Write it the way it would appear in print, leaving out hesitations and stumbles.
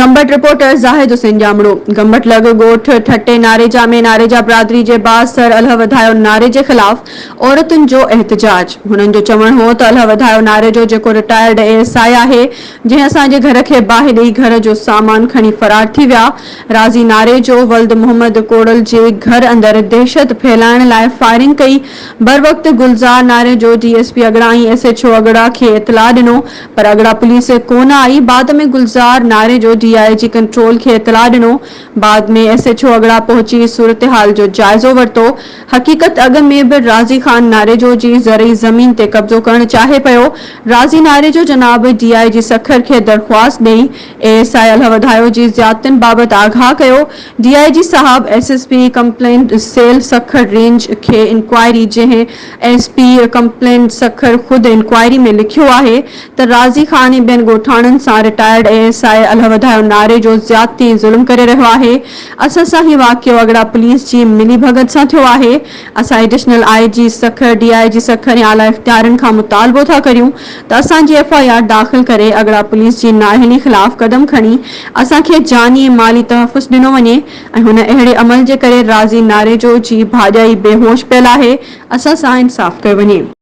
Gambat, reporter, Zahid Hussain ڄامڙو، گمبٽ لڳ ڳوٺ ٺٽي ناريجا ۾ ناريجا برادري جي بااثر الهه وڌايو ناريجي خلاف عورتن جو احتجاج، هنن جو چوڻ هو ته الهه وڌايو ناريجو جيڪو رٽائرڊ اي ايس I آهي جنهن اسان جي گهر کي باهه ڏئي گهر جو سامان کڻي فرار ٿي ويا، راضي ناريجو ولد محمد ڪوڙل جي گهر اندر دهشت ڦهلائڻ لاء فائرنگ ڪئي، بروقت Gulzar Narejo D S P Agra ۽ S H O Agra کي اطلاع ڏنو پر اڳڙا پوليس ڪونه آئي، بعد ۾ Gulzar Narejo D I G control کي اطلاع ڏنو، بعد ۾ ايس ايڇ او اڳڙا پهچي صورتحال جو جائزو ورتو، حقيقت اڳ ۾ به راضي خان ناريجو جي زرعي زمين تي قبضو ڪرڻ چاهي پيو، راضي ناريجو جناب ڊي I جي سکر کي درخواست ڏئي اي ايس I Allahodhayo جي زيادتين بابت آگاهه ڪيو، ڊي I جي صاحب S S P complaint cell Sukkur range کي انڪوائري جنهن ايس پي ڪمپلينٽ سکر خود انڪوائري ۾ لکيو آهي ته راضي خان ۽ ٻين ڳوٺاڻن سان retired A S I Allahodhayo Narejo زيادتي ۽ ظلم ڪري رهيو آهي اسان سان هي واقعو اڳڙا پوليس جي ملي ڀڳت سان ٿيو آهي اسان additional I G Sukkur D I G Sukkur ۽ اعليٰ اختيارين کان مطالبو ٿا ڪريون ته اسان جي ايف I R داخل ڪري اڳڙا پوليس جي نااهلي خلاف قدم کڻي اسان کي جاني ۽ مالي تحفظ ڏنو وڃي ۽ هن اهڙي عمل جي ڪري راضي ناريجو جي ڀاڄائي بيهوش پيل آهي، اسان سان انصاف ڪيو وڃي.